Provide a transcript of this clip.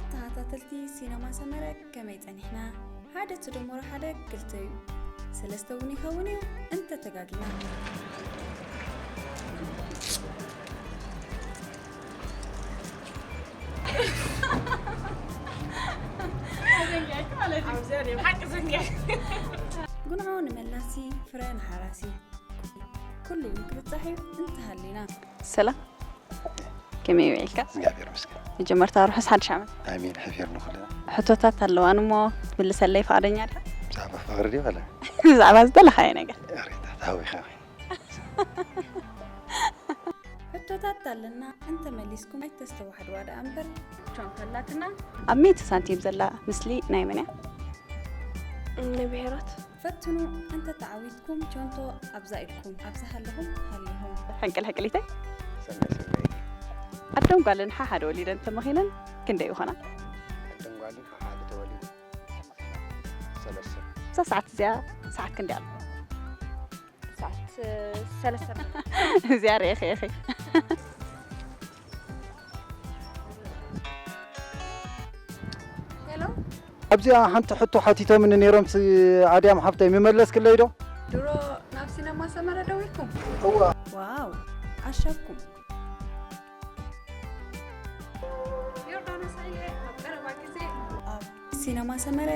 ተኸታተልቲ ሲነማ ሰመረ ከመይ ጸኒሕና? ሓደ ትደመሮ ሓደ ክልተ እዩ። ሰለስተ እውን ይኸውን እዩ እንተተጋጊና። ጉንዖ ንመላሲ ፍረ ንሓራሲ ኩሉ እውን ክብጻሕ እዩ እንተሃሊና። ሰላም፣ ከመይ ውዒልካ? እግዚኣብሔር ይመስገን። መጀመርታ ርሑስ ሓድሽ ዓመት። ኣሜን። ሕፊር ንኹልና። ሕቶታት ኣለዋን እሞ ክትምልሰለይ ፍቓደኛ ዲኻ? ብዛዕባ ፍቕሪ ድዩ ዋላ? ብዛዕባ ዝደለኻዮ ነገር። ሬታ ታዊኻ። ሕቶታት ኣለና፣ እንተመሊስኩም ኣይተስተዋሕድዋ ደኣ እምበር። ቻው እንተላትና። ኣብ ሚእቲ ሳንቲም ዘላ ምስሊ ናይ መን እያ? ናይ ብሄራት። ፈትኑ፣ እንተተዓዊትኩም ቸንቶ ኣብዛ ኢድኩም፣ ኣብዛ ሃለኹም ሃሊኹም። ሕንቅል ሕንቅሊተይ። ሰናይ ሰናይ። ኣዶን ጓልን ሓሓደ ወሊደን እንተመኺነን ክንደይ ይኾና? ኣደን ጓልን ሓሓደ ተወሊደን ሰለስተ። እዛ ሰዓት እዚኣ ሰዓት ክንደይ ኣሎ? ሰዓት ሰለስተ። እዚኣ ርኢኺ ኢኺ። ሄሎ። ኣብዚኣ ሓንቲ ሕቶ ሓቲቶምኒ ነይሮም ስ-፣ ኣድያም ሓፍተይ፣ ምመለስክለይ ዶ? ድሮ ናብ ሲነማ ሰመረ ደዊልኩም? እዋ። ዋው፣ ኣሸኩም። ዮርዳኖስ ሃይለ ኣብ ቀረባ ግዜ ኣብ ሲነማ ሰመረ።